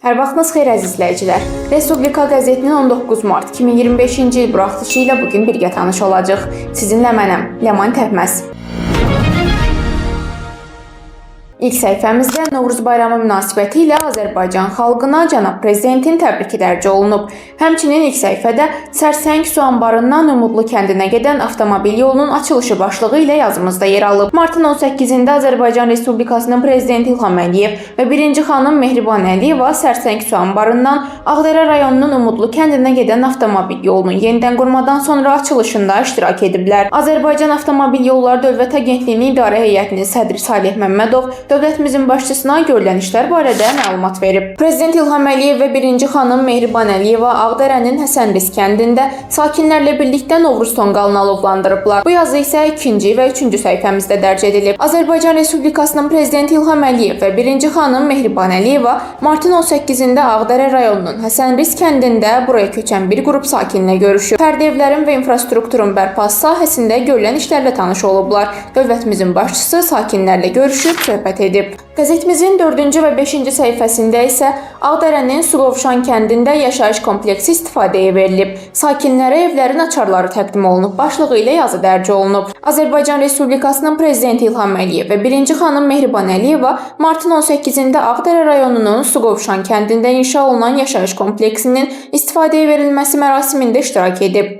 Hər vaxtınız xeyir əziz izləyicilər. Respublika qəzetinin 19 mart 2025-ci il buraxılışı ilə bu gün birgə tanış olacağıq. Sizinlə mənəm, Ləman Təhməz. İlk səhifəmizdə Novruz bayramı münasibəti ilə Azərbaycan xalqına cənab prezidentin təbriki dərc olunub. Həmçinin ilk səhifədə Sərsəng su anbarından Umudlu kəndinə gedən avtomobil yolunun açılışı başlığı ilə yazımızda yer alıb. Martın 18-də Azərbaycan Respublikasının prezidenti İlham Əliyev və birinci xanım Mehriban Əliyeva Sərsəng su anbarından Ağdərə rayonunun Umudlu kəndinə gedən avtomobil yolunun yenidən qurmadan sonra açılışında iştirak ediblər. Azərbaycan Avtomobil Yolları Dövlət Agentliyinin İdarə Heyətinin sədri Salih Məmmədov dövlətimizin başçısına görülən işlər barədə məlumat verib. Prezident İlham Əliyev və birinci xanım Mehriban Əliyeva Ağdərənin Həsənriz kəndində sakinlərlə birlikdə Novruz tonqalını alovlandırıblar. Bu yazı isə ikinci və üçüncü səhifəmizdə dərc edilib. Azərbaycan Respublikasının prezidenti İlham Əliyev və birinci xanım Mehriban Əliyeva martın 18-də Ağdərə rayonunun Həsənriz kəndində buraya köçən bir qrup sakinlə görüşüb. Fərdi evlərin və infrastrukturun bərpası sahəsində görülən işlərlə tanış olublar. Dövlətimizin başçısı sakinlərlə görüşüb, söhbət edib. Qəzetimizin 4-cü və 5-ci səhifəsində isə Ağdərənin Suqovuşan kəndində yaşayış kompleksi istifadəyə verilib. Sakinlərə evlərin açarları təqdim olunub başlığı ilə yazı dərc olunub. Azərbaycan Respublikasının prezidenti İlham Əliyev və birinci xanım Mehriban Əliyeva martın 18-də Ağdərə rayonunun Suqovuşan kəndində inşa olunan yaşayış kompleksinin istifadəyə verilməsi mərasimində iştirak edib.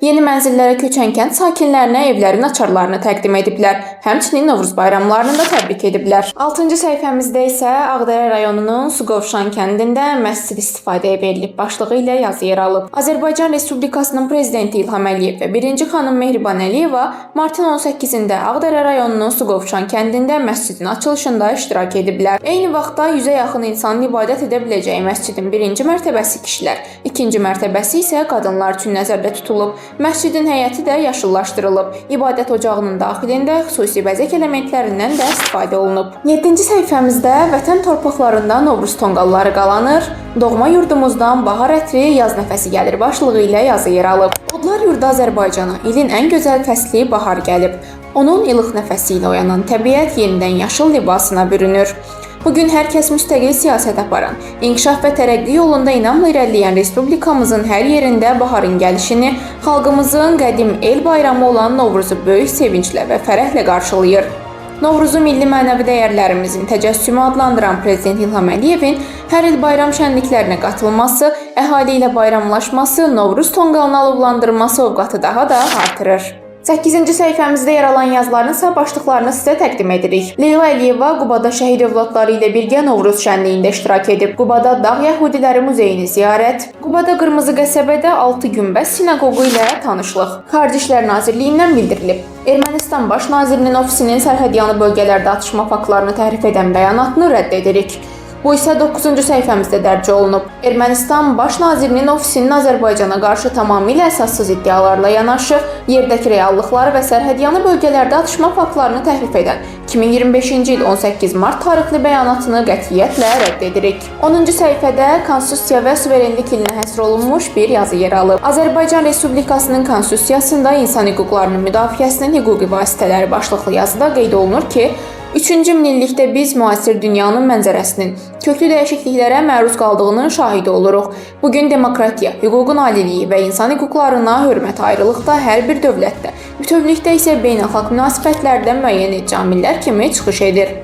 Yeni mənzillərə köçən kənd sakinlərinə evlərin açarlarını təqdim ediblər. Həmçinin Novruz bayramlarını da təbrik ediblər. 6-cı səhifəmizdə isə Ağdərə rayonunun Suqovuşan kəndində məscid istifadəyə verilib başlığı ilə yazı yer alıb. Azərbaycan Respublikasının prezidenti İlham Əliyev və birinci xanım Mehriban Əliyeva martın 18-də Ağdərə rayonunun Suqovuşan kəndində məscidin açılışında iştirak ediblər. Eyni vaxtda 100-ə yaxın insanın ibadət edə biləcəyi məscidin birinci mərtəbəsi kişilər, ikinci mərtəbəsi isə qadınlar üçün nəzərdə tutulub. Məscidin həyəti də yaşıllaşdırılıb. İbadət ocağının daxilində xüsusi bəzək elementlərindən də istifadə olunub. 7-ci səhifəmizdə vətən torpaqlarında Novruz tonqalları qalanır, doğma yurdumuzdan bahar ətri, yaz nəfəsi gəlir başlığı ilə yazı yer alıb. Odlar yurdu Azərbaycana ilin ən gözəl fəsli bahar gəlib. Onun ilıq nəfəsi ilə oyanan təbiət yenidən yaşıl libasına bürünür. Bu gün hər kəs müstəqil siyasət aparan, inkişaf və tərəqqi yolunda inamla irəliləyən respublikamızın hər yerində baharın gəlişini, xalqımızın qədim el bayramı olan Novruzu böyük sevinclə və fərəhlə qarşılayır. Novruzu milli mənəvi dəyərlərimizin təcəssümü adlandıran Prezident İlham Əliyevin hər il bayram şənliklərinə qatılması, əhali ilə bayramlaşması, Novruz tonqalını alovlandırması ovqatı daha da artırır. 8-ci səhifəmizdə yer alan yazıların isə başlıqlarını sizə təqdim edirik. Leyla Əliyeva Qubada şəhid övladları ilə birgə Novruz şənliyində iştirak edib. Qubada Dağ Yəhudiləri muzeyini ziyarət. Qubada Qırmızı qəsəbədə 6 günbəz sinaqoqu ilə tanışlıq. Xarici İşlər Nazirliyindən bildirilib. Ermənistan Baş nazirinin ofisinin sərhədyanı bölgələrdə atışma faktlarını təhrif edən bəyanatını rədd edirik. Bu isə 9-cu səhifəmizdə dərc olunub. Ermənistan Baş nazirinin ofisinin Azərbaycana qarşı tamamilə əsassız iddialarla yanaşı, yerdəki reallıqları və sərhədyanı bölgələrdə atışma faktlarını təhrif edən 2025-ci il 18 mart tarixli bəyanatını qətiyyətlə rədd edirik. 10-cu səhifədə Konstitusiya və suverenlik ilinə həsr olunmuş bir yazı yer alıb. Azərbaycan Respublikasının Konstitusiyasında insan hüquqlarının müdafiəsinin hüquqi vasitələri başlıqlı yazıda qeyd olunur ki, 3-cü minillikdə biz müasir dünyanın mənzərəsinin köklü dəyişikliklərə məruz qaldığının şahidi oluruq. Bu gün demokratiya, hüququn aliliyi və insan hüquqlarına hörmət ayrılıqda hər bir dövlətdə, bütövlükdə isə beynəlxalq münasibətlərdə müəyyən edici amillər kimi çıxış edir.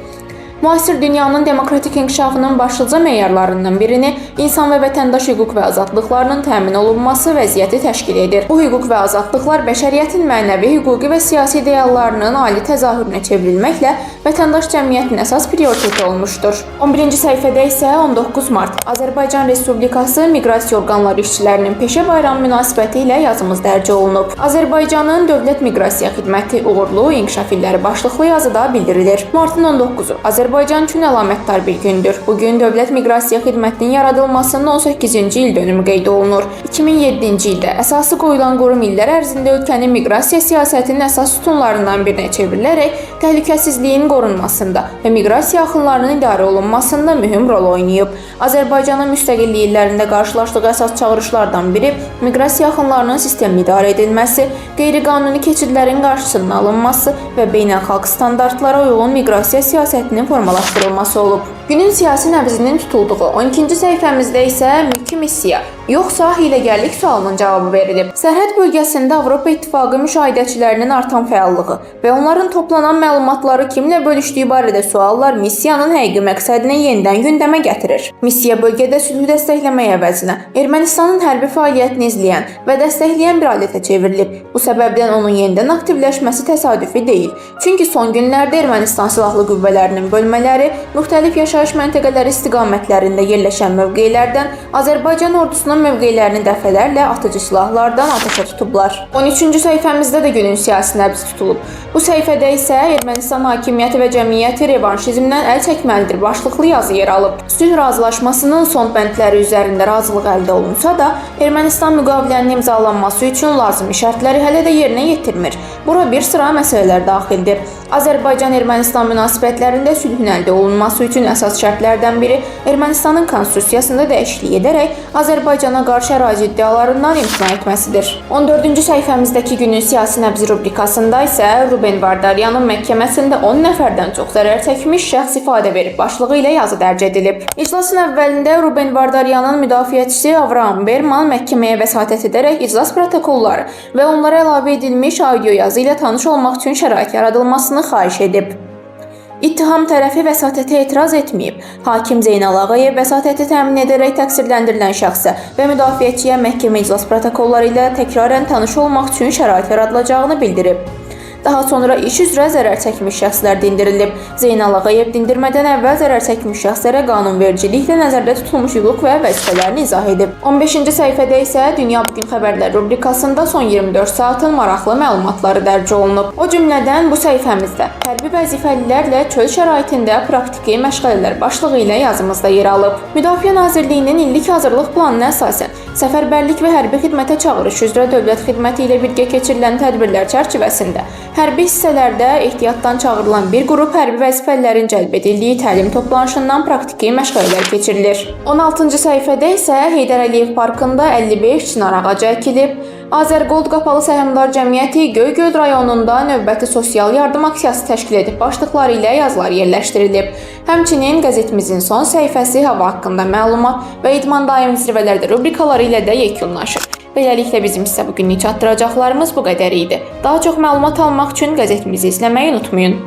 Müasir dünyanın demokratik inkişafının başlıca meyarlarından birini insan və vətəndaş hüquq və azadlıqlarının təmin olunması vəziyyəti təşkil edir. Bu hüquq və azadlıqlar bəşəriyyətin mənəvi, hüquqi və siyasi ideallarının ali təzahürünə çevrilməklə vətəndaş cəmiyyətinin əsas prioriteti olmuşdur. 11-ci səhifədə isə 19 mart Azərbaycan Respublikası Miqrasiya orqanları işçilərinin peşə bayramı münasibəti ilə yazımız dərc olunub. Azərbaycanın Dövlət Miqrasiya Xidməti uğurlu inkişaf illəri başlıqlı yazıda bildirilir. Martın 19-u Azərbaycan üçün əlamətdar bir gündür. Bu gün Dövlət Miqrasiya Xidmətinin yaradılmasının 18-ci il dönümü qeyd olunur. 2007-ci ildə əsası qoyulan qurum illər ərzində ölkənin miqrasiya siyasətinin əsas sütunlarından birinə çevrilərək təhlükəsizliyin qorunmasında və miqrasiya axınlarının idarə olunmasında mühüm rol oynayıb. Azərbaycanın müstəqillik illərində qarşılaşdığı əsas çağırışlardan biri miqrasiya axınlarının sistemli idarə edilməsi, qeyri-qanuni keçidlərin qarşısının alınması və beynəlxalq standartlara uyğun miqrasiya siyasətinin formalaşdırılması olub. Günün siyasi nəbzinin tutulduğu 12-ci səhifəmizdə isə mülki missiya yoxsa hiyləgərlik sualının cavabı verilib. Sərhəd bölgəsində Avropa İttifaqı müşahidəçilərinin artan fəallığı və onların toplanan məlumatları kimlə bölüşdüyü barədə suallar missiyanın həqiqi məqsədini yenidən gündəmə gətirir. Missiya bölgədə sülhü dəstəkləmək əvəzinə Ermənistanın hərbi fəaliyyətini izləyən və dəstəkləyən bir alətə çevrilib. Bu səbəbdən onun yenidən aktivləşməsi təsadüfi deyil. Çünki son günlərdə Ermənistan silahlı qüvvələrinin bölmələri müxtəlif yaşayış məntəqələri istiqamətlərində yerləşən mövqelərdən Azərbaycan ordusunun mövqelərini dəfələrlə atıcı silahlardan atəşə tutublar. 13-cü səhifəmizdə də günün siyasi nəbzi tutulub. Bu səhifədə isə Ermənistan hakimiyyəti və cəmiyyəti revanşizmdən əl çəkməlidir başlıqlı yazı yer alıb. Sülh razılaşmasının son bəndləri üzərində razılıq əldə olunsa da, Ermənistan müqavilənin imzalanması üçün lazımi şərtləri hələ də yerinə yetirmir. Bura bir sıra məsələlər daxildir. Azərbaycan-Ermənistan münasibətlərində sülhün əldə olunması üçün əsas şərtlərdən biri Ermənistanın konstitusiyasında dəyişiklik edərək Azərbaycana qarşı ərazi iddialarından imtina etməsidir. 14-cü səhifəmizdəki günün siyasi nəbzi rubrikasında isə Ruben Vardaryanın məhkəməsində 10 nəfərdən çox zərər çəkmiş şəxs ifadə verib başlığı ilə yazı dərc edilib. İclasın əvvəlində Ruben Vardaryanın müdafiəçisi Avram Berman məhkəməyə vəsatət edərək iclas protokolları və onlara əlavə edilmiş audio yazı ilə tanış olmaq üçün şərait yaradılmasını xahiş edib. İttiham tərəfi vəsatətə etiraz etməyib. Hakim Zeynal Ağayev vəsatəti təmin edərək təqsirləndirilən şəxsə və müdafiəçiyə məhkəmə iclas protokolları ilə təkrarən tanış olmaq üçün şərait yaradılacağını bildirib. Daha sonra iş üzrə zərər çəkmiş şəxslər dindirilib. Zeynal Ağayev dindirmədən əvvəl zərər çəkmiş şəxslərə qanunvericiliklə nəzərdə tutulmuş hüquq və vəzifələrini izah edib. 15-ci səhifədə isə Dünya Bu Gün Xəbərlər rubrikasında son 24 saatın maraqlı məlumatları dərc olunub. O cümlədən bu səhifəmizdə hərbi vəzifəlilərlə çöl şəraitində praktiki məşğələlər başlığı ilə yazımızda yer alıb. Müdafiə Nazirliyinin illik hazırlıq planına əsasən səfərbərlik və hərbi xidmətə çağırış üzrə dövlət xidməti ilə birgə keçirilən tədbirlər çərçivəsində hərbi hissələrdə ehtiyatdan çağırılan bir qrup hərbi vəzifəlilərin cəlb edildiyi təlim toplanışından praktiki məşğələlər keçirilir. 16-cı səhifədə isə Heydər Əliyev parkında 55 çınar ağacı əkilib. Azərgold Qapalı Səhmdar Cəmiyyəti Göygöl rayonunda növbəti sosial yardım aksiyası təşkil edib başlıqları ilə yazılar yerləşdirilib. Həmçinin qəzetimizin son səhifəsi hava haqqında məlumat və idman daim zirvələrdə rubrikaları ilə də yekunlaşır. Beləliklə bizim sizə bugünlük çatdıracaqlarımız bu qədər idi. Daha çox məlumat almaq üçün qəzetimizi izləməyi unutmayın.